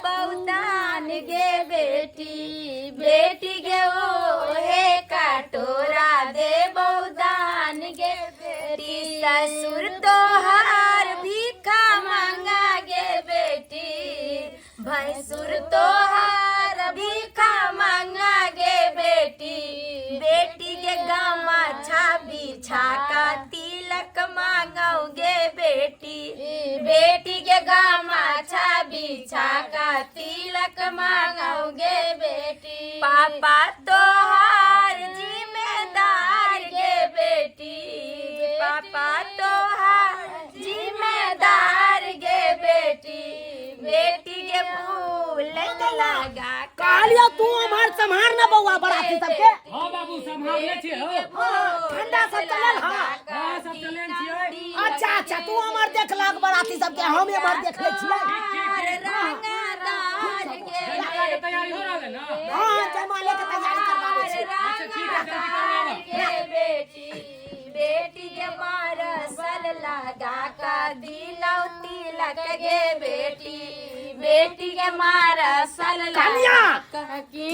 बहुदान गे बेटी, बेटी गे ओ हे कटोरा दे बहुदान गे बेटी। ससुर तोहार भीखा मांगा गे बेटी, भैंसुर तोहार भीखा मांगा गे बेटी। बेटी के गामा छा बिछा का तिलक मांगोगे बेटी, बेटी के गामा छा बिछा का तिलक मांगोगे बेटी। पापा तोहार जिम्मेदार गे बेटी, पापा तोहार जिम्मेदार गे बेटी। बेटी के फूल लगा कहलियो तू हमार सम्हार ना बौआ बराती सबके। हाँ बाबू सम्हारने छियै हो। ठंडा सब चलल। हाँ हाँ सब चलन छियै। अच्छा अच्छा, तू हमार देख लाग बराती सबके, हम एमहर देख ले छियै। जयमाला के तैयारी हो रहल है ना? हाँ जयमाले के तैयारी करवाबै छी। अच्छा ठीक है, जल्दी करवाबऽ। बेटी, बेटी के मारसल लगा का दिलौ तिलक गे बेटी, बेटी के मारसल कनिया, लगा की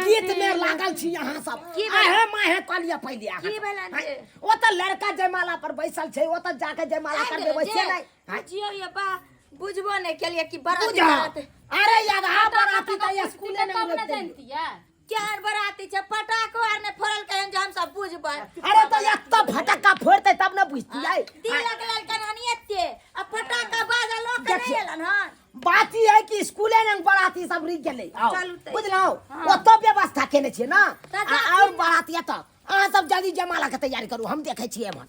गीत में लागल छी अहाँ सब? आहे माहे कहलियै पहिले अहाँ। की भेलन जे? ओ तऽ लड़का जयमाला पर बैसल छै, ओ तऽ जाके जयमाला करबेबै से नहि। आँय, बुझियौ ये बा, बुझबो नहि केलियै कि बराती बुझा। बराती। अरे यार, हाँ बराती तऽ स्कूले तब नहि ने रोकि देलियै। जनतियै केहन बराती छै, पटाखो आर नहि फोड़ल केहन जे हमसब बुझबै। अरे तऽ एतऽ फटक्का फोड़तै तब ने बुझतियै। तिलक ललकन हन एते आ फटाका बाजल लोक नहि देखियौ। एलन हन। बात ई है कि स्कूले ने बराती सब रुकि गेलै। आओ, चलू तऽ। बुझलहुँ? हाँ। ओतऽ व्यवस्था केने छियै ने। तऽ आ जाथिन। आओर बराती एतऽ अहाँ सब जल्दी जयमाला के तैयारी करू, हम देखै छियै एम्हर।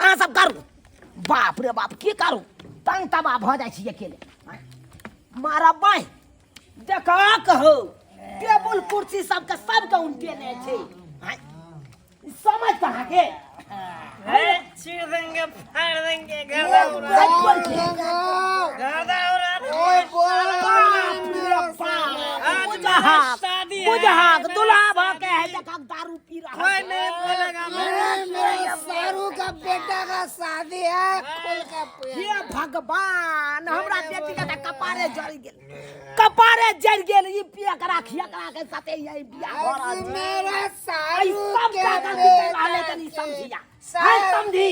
अहाँ सब करू। बाप रे बाप, की करू, तंग तबाह भऽ जाइ छी अकेले। मारा बाई देखा कहो, टेबुल कुर्सी सबके सबके उल्टेने छै। आँय, समझ कहाँ के चीर देंगे, फाड़ देंगे, गर्दा उड़ा गर्दा उड़ा। बाप रे बाप, बुझहाक शादी है। बुझहाक दुल्हा भऽ के है देखा दारू पी रहा कोई नहीं बोलेगा। अरे मेरे सारू का बेटा का शादी है, खुल के पिए। हे भगवान, हमरा बेटी के तऽ कपारे जरि गेल, कपारे जरि गेल। ई पिया करा खिया करा के साथे यही बियाह भऽ रहल छै। मेरा आई सारू सब के टाका की बेटा रहले तनी समझिया हाय समझी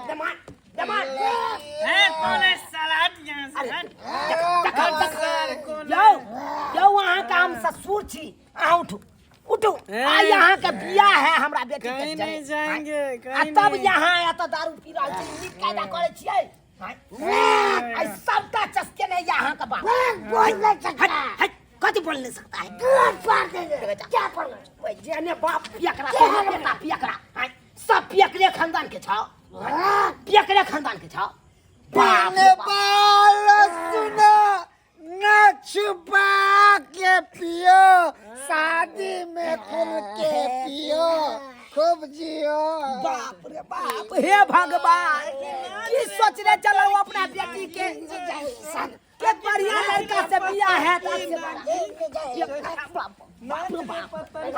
दमान दमान। है कौन है साला? हट यहाँ से, अरे हट। देखा देखा कौन है? यौ यौ, अहाँ के हम ससुर छी, अहाँ उठू उठू। आ यहाँ के बियाह है हमरा बेटी के। कहीं नहीं जरे। जाएंगे, आ कहीं तब नहीं। यहाँ आया तऽ दारू पी रहल छी, नीक कायदा करै छियै? आई सबटा चस्के नहीं यहाँ के बाप बोल नहीं सकता। हट हट, कथी बोल नहीं सकता है? फाड़ देंगे। क्या पढ़ ओए जेने बाप पियकरा तेने बेटा पियकरा। आँय, सब पियकरे खानदान के छौ, पियकरे खानदान के छौ। बाप रे बाप। बाल सुनो न, छुपा के पियो, शादी में खुल के पियो, खूब जियो। बाप रे बाप, हे भगवान, की सोचने चलो अपना बेटी के के बढ़िया लड़का से बियाह है त से बाप रे बाप,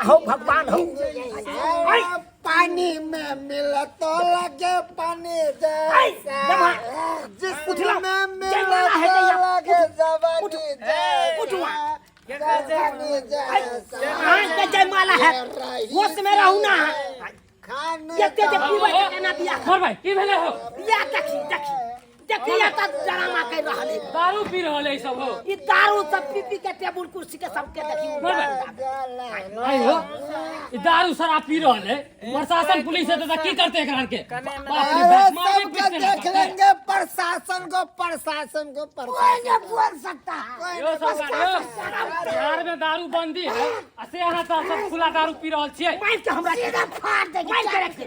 हो भगवान हो। अरे पानी में मिल तो लगे पानी आई, जैसा, जमा। जिसमें उठला। मिल जयमाला है तो जया। लगे जवानी उठ, उठ वहाँ। जैसा, जवानी जैसा। अहाँ के जयमाला है, होश में रहू ना। खाने देखते जे का पीबै तऽ केना बियाह छोड़ भाई, की भेलै हो? या देखी देखी देखी, एतऽ ड्रामा कर रहल है। दारू पी रहल है ई सब हो। ई दारू सब पी पी के टेबुल कुर्सी के सबके देखी। आई हो, ई दारू शराब पी रहल है, प्रशासन पुलिस है तऽ की करते एकरा के? बाप रे अरे बाप, मारे सबके पीटते देख ना। लेंगे, प्रशासन को, प्रशासन को, प्रशासन नहीं बोल सकता है। यो सरकार यो, बिहार में दारू बंदी है आ से अहाँ सब सब खुला दारू पी रहल छियै। मार के हमरा सीधा फाड़ देंगे। मार के रख दे।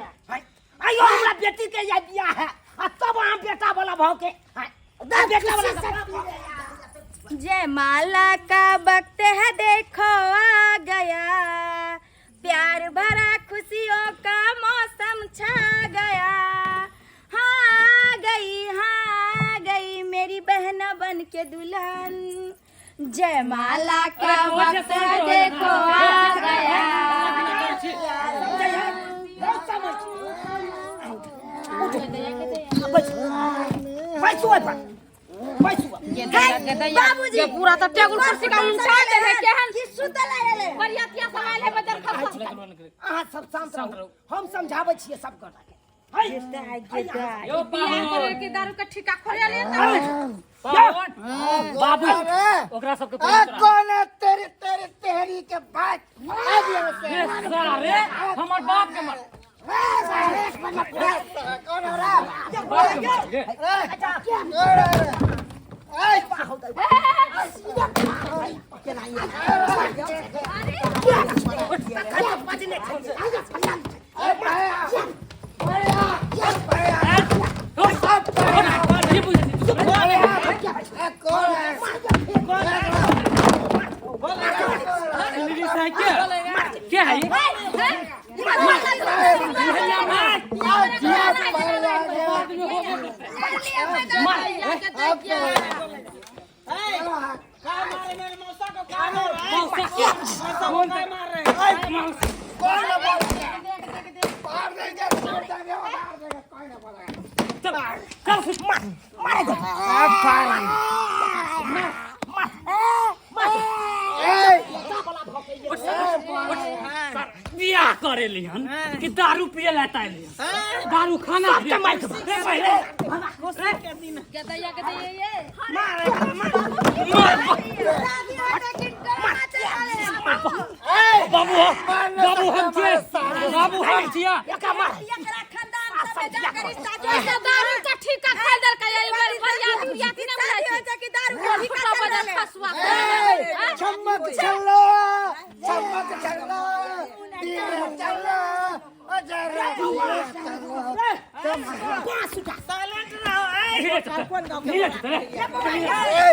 आइयो हमरा बेटी के ये बियाह है आ तब अहाँ बेटा वाला भाव के हाय, बेटा वाला। जयमाला का वक्त है देखो आ गया, प्यार भरा खुशियों का मौसम छा गया। हाँ आ गई, हाँ आ गई मेरी बहना बन के दुल्हन। जयमाला का अरे, कौन से वक्त है कौन से देखो आ गया। समझ उठो, बैठो, बैठो ओहि पर। बैसू बाबूजी ये पूरा तो टेबुल कुर्सी का उल्टा दे है केहन की सुतल आयल है बरियातिया सब आयल है बदर खसा अहाँ सब शांत रहू हम समझाबै छियै सब गोटा के यो बियाह पाहुन करे के दारू के ठिका खोले ले त पाहुन बाबू अरे ओकरा सबके ए, पैसा तोरा। कौन है तेरी तेरी तेरी के बात आ गया से रे सारे हमर बाप के मर कौन हो रहा बाप के मर रे। कौन हो रहा ए की बुझै छी तू? कौन है लेडीज है के के है ई? भैया मार आदमी हो गया मार मौसा कौन मार रहे मौसा कौन है मार देंगे मार देंगे मार देंगे कोई ना बोलेगा चल चल मार मारे दे बियाह करे लिहन कि दारू पिए ला ताई लिहन दारू खाना पिए मार के रे पहिले गदैया गदैया ये मार शादी होते कि डराना चला बाबू बाबू हम छियै बाबू हम छियै एकरा मार एकरा खानदान सब में जाकर रिश्ता जोड़ ऐसा दारू का ठिका खोल दल का ये बरियाती उरियाती ना शादी बुलाई होते कि दारू के ठिका फुटा चल बदर रहे खसुआ चमक चलो चमक चलो तीर चलो अजर चलो बांस उठा धीरे चल धीरे चल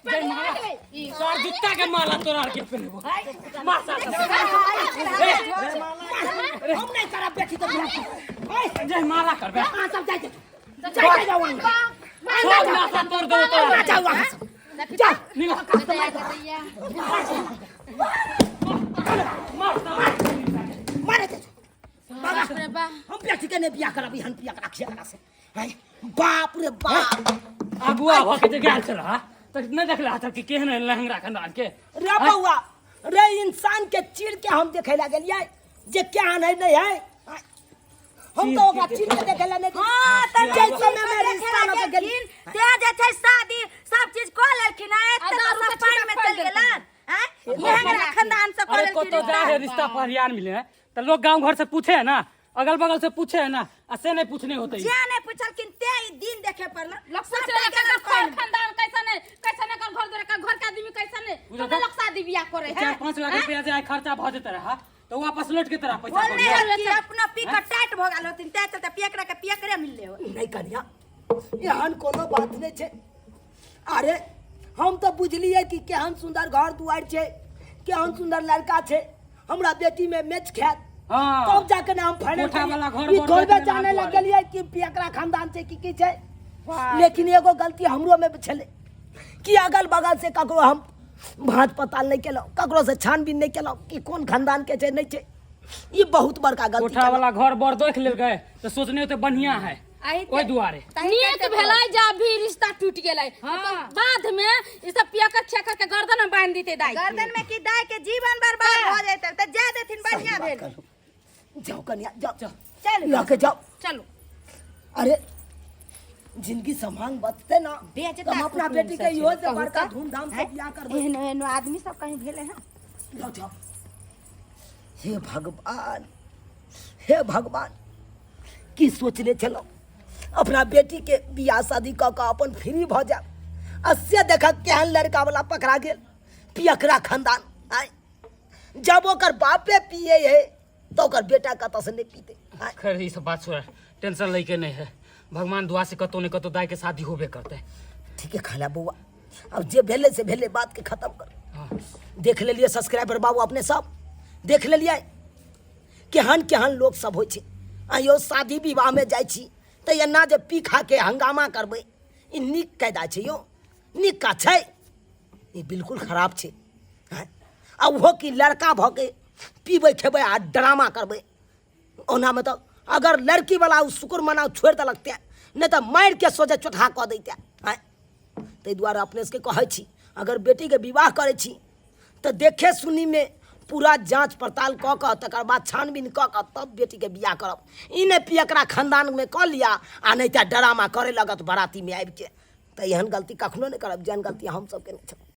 तोर जूता के माला तोरा आर के पहनबो मार साला हम नहीं करब बेटी के बियाह जय माला करबे अहाँ सब जाइ जाउ जाइ जाउ अहाँ सब नासा तोड़ देबो तोरा जाउ अहाँ सब जाउ निकल गदैया गदैया मार साला मारे दे बाप रे बा हम बेटी के नहीं बियाह करब एहन बियाह करा छियै एकरा से हैं बाप रे बाप अगुआ भ के जे गेल छल हा त नहि देखला था कि केहन है लहंगा खंडान के रे बौआ रे इंसान के चीर के हम देखे ला गेलियै जे केहन है नहीं है हम तो ओकरा चीर के देखे ला नहीं हां त जै समय में रिश्ता लऽ के गेलियै ते जे छै शादी सब चीज कऽ लेलखिन हैं आ एते दारू सब के पानि में छिटका चलि खोलि गेलन हैं एहन खानदान सब कऽ अरे लेलखिन कतो जा है रिश्ता फरियान मिले है त लोग गांव घर से पूछे है ना अगल बगल से पूछे है ना आ से नहीं पूछने होते जे नहि पूछलखिन ते ई दिन देखे पड़ल लोग पूछे लगे एकर घर खानदान कैसन है कैसन एकर घर द्वार एकर घर के आदमी कैसन है बुझल तब लोग शादी बियाह करे है चार पाँच लाख रुपया जे आइ खर्चा भऽ जेतै रहा तऽ वापस लौट के तोरा पैसा बोल पड़ि नहि जायत। हल कि अपना पी के टाइट भऽ गेल होथिन ते चलते पियकरा के पियकरे मिलले हो नहीं कन्या एहन कोनो बात नहीं छै अरे हम तऽ बुझलियै कि केहन सुन्दर घर दुआरि छै केहन सुन्दर लड़का छै हमरा बेटी में मैच खायत हाँ। तब जाके ने हम फाइनल कोठा वाला घर ई बर थोड़बे देखने जाने लायक लग गेलियै कि एकरा खानदान छै की की छै लेकिन एगो गलती हमरो में छलै कि अगल बगल से ककरो हम भाँज पताल नहि केलहुँ ककरो से छानबीन नहि केलहुँ कि कोन खानदान के छै नहि छै ई बहुत बड़का गलती कोठा केलहुँ। वाला घर बर देख लेलकै तऽ सोचने होते बढ़िया है ओहि दुआरे नीक भेलै जब भी रिश्ता टूट गेलै बाद में ई सब पियकर छेकर के गर्दन में बांध देते दाई गर्दन में की दाई के जीवन बर्बाद भऽ जेतै तऽ जाय देथिन बढ़िया भेल जाओ कन्या जाओ चल लऽ के जाओ चलो अरे जिंदगी समांग बचते ना बेचता तो हम अपना कुटुम्ब बेटी के सब इहो छै, से कहू बड़का तऽ। धूमधाम से बियाह करबै एहनो एहनो आदमी सब कहीं भेलै हँ जाओ जाओ हे भगवान हे भगवान की सोचने छलहुँ अपना बेटी के बियाह शादी कऽ कऽ अपन फ्री भऽ जायब आ से देखक केहन लड़का वाला पकड़ा गेल पियकरा खानदान आय जब ओकर बापे पिए है तऽ ओकर बेटा कतऽसँ नहि पीते आँय खैर ई सब बात छोड़ टेंशन लैके नहीं है भगवान दुआ से कतौ ने कतौ दाई के शादी होबे करते ठीके कहला बौआ अब जे भेलै से भेलै बात के खत्म कर हाँ देख लेलियै सब्सक्राइबर बाबू अपने सब देख लेलियै केहन केहन लोक सब होइ छै आइयो शादी विवाहमे जाइ छी तऽ एना जे पी खा के हंगामा करबै ई नीक कायदा छै यौ नीक काज छै ई बिल्कुल खराब छै आँय? आ ओहो कि लड़का भऽ के पीबै खेबै आ ड्रामा करबै। ओनामे तऽ अगर लड़कीवला ओ शुक्र मनाउ छोड़ि देलक तेँ, नहि तऽ मारिके सोझे चोटहा कऽ दैते। आँय, ताहि दुआरे अपने सबके कहै छी, अगर बेटीके विवाह करै छी तऽ देखे सुनीमे पूरा जाँच पड़ताल कऽ कऽ तकर बाद छानबीन कऽ कऽ तब बेटीके बियाह करब। ई नहि पियकरा खानदानमे कऽ लिअ आ नहि तऽ ड्रामा करय लगत बरातीमे आबिके। तऽ एहन गलती कखनो नहि करब जेहन गलती हमसब केने छलहुँ।